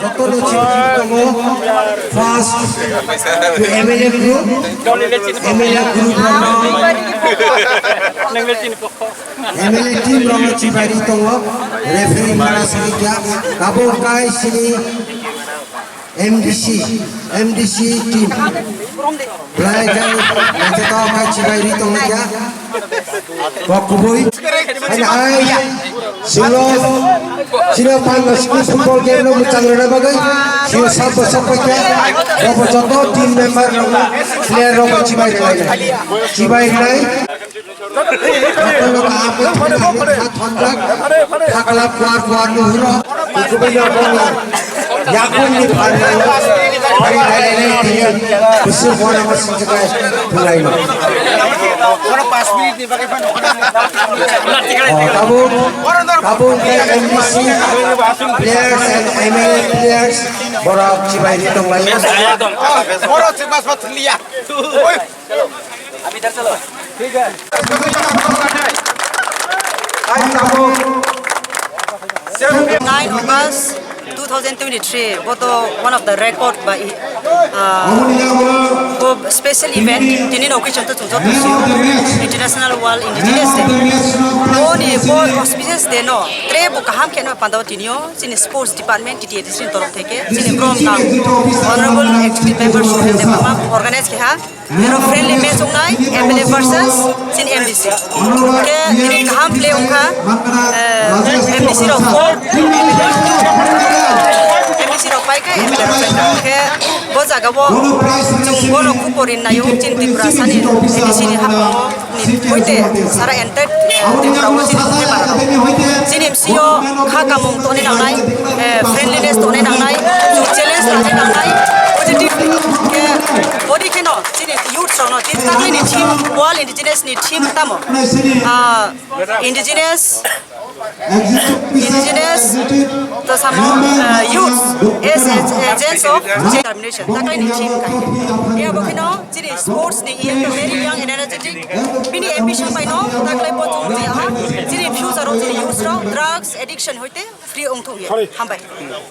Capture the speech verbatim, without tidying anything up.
Jotono chini tongo first M L A group, M L A group rokno, M L A team rokno chibai ri tongo, referee mana sini kya, tabuk kai sini M D C, M D C team. Belai khe naithotok khe chibai ri tonglaikha. Kok kubui. Hai hai. Silo, silo panda school football game no mwchang rwna bagwi. Silo sabo sokpaikha. Bobo joto team member rok, player rok chibai rwlainai. Chibai rwnai. Hakla kuar kuar nuhuro, kubui no bongni yakungni pharni, pari nai nai nai tini, kusur bona masing jaga thulai no. Oh, tabuk, tabuk ke M D C players and M L A players, borok chibai ri tonglai. Nine August two thousand twenty-three, bo to one of the record ba, ah, bo special event, tini no occasion to chwng joto sio, International World Indigenous Day. Bo ni bo auspicious day no, tre bo kaham khe no panda o tini o, chini sports department, T T A D C ni torof theke, chini brom na Honorable Executive Member Sukhdev Debbarma organize khe ha. Oro friendly match wngnai, M L A versus chini M D C. Khe tini kaham play wngkha, eh, M D C rok four, M D C rok paikha, M L A rok paikha. Khe bo jaga o chwng bono khub porin naio, chini Tripura sani M D C ni haphang o. Ni hoite sara entire, eh, Tripura o chini hoite bara rok. Chini M C o kha kamung tongnai nangnai, eh, friendliness tongnai nangnai, chwng challenge tongnai nangnai, positive, eh, body kheno chini youths rokno chini taklaini theme, World Indigenous ni theme tamo, ah, indigenous, indigenous, to samo, ah, youths as a, agents of determination. Taklaini theme kha. Ya bo kheno chini sports ni iyan to very young and energetic. Bini ambition bai no taklai bo chwng je ha. Chini future o chini youths rok drugs addiction hoite free ongthung ye. Hambai.